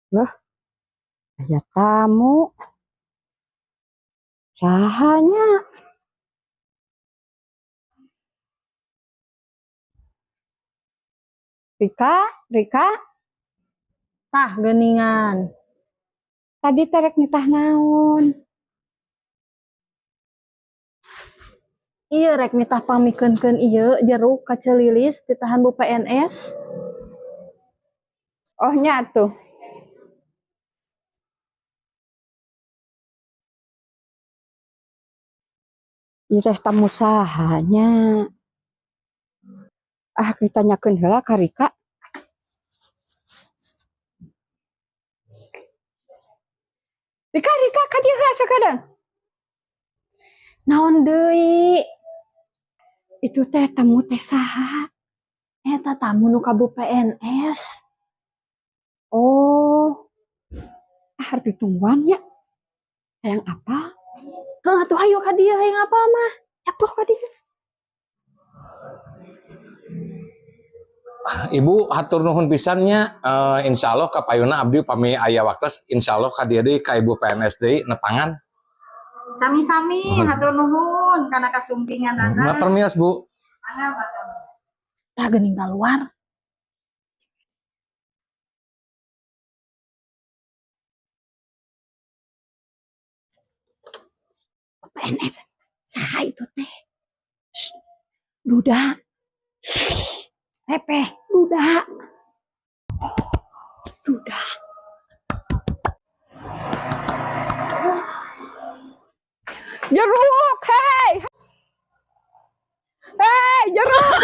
Loh, aya tamu. Saha nya? Rika, Rika. Tah, geuningan. Tadi teh rek nitah naon? Iya, rek nitah pangmikeunkeun ieu jeruk ka Ceu Lilis titahan Bu PNS. Oh, nya tuh. Ieu teh tamu saha nya? Ah, ditanyakeun heula ka Rika. Rika, Rika, ka dieu heula sakedeung. Naon deui? Itu teh tamu teh saha? Eta tamu nu ka Bu PNS. Oh. Ah, harus ditungguan nya. Hayang apa? Heuh, atuh hayu ka dieu, hayang apa mah? Yapur ka dieu. Ibu, hatur nuhun pisan nya. Insya Allah kapayuna abdi pami aya waktu, insya Allah ka dieu deui ka Ibu PNS deui nepangan. Sami-sami, hatur nuhun kana kasumpinganana. Matur mios, Bu. Mangga, mangga. Tah, geuning keluar. PNS saha itu teh? Shh, duda. Repeh, duda. Duda. Jeruk, hei. Hei, jeruk.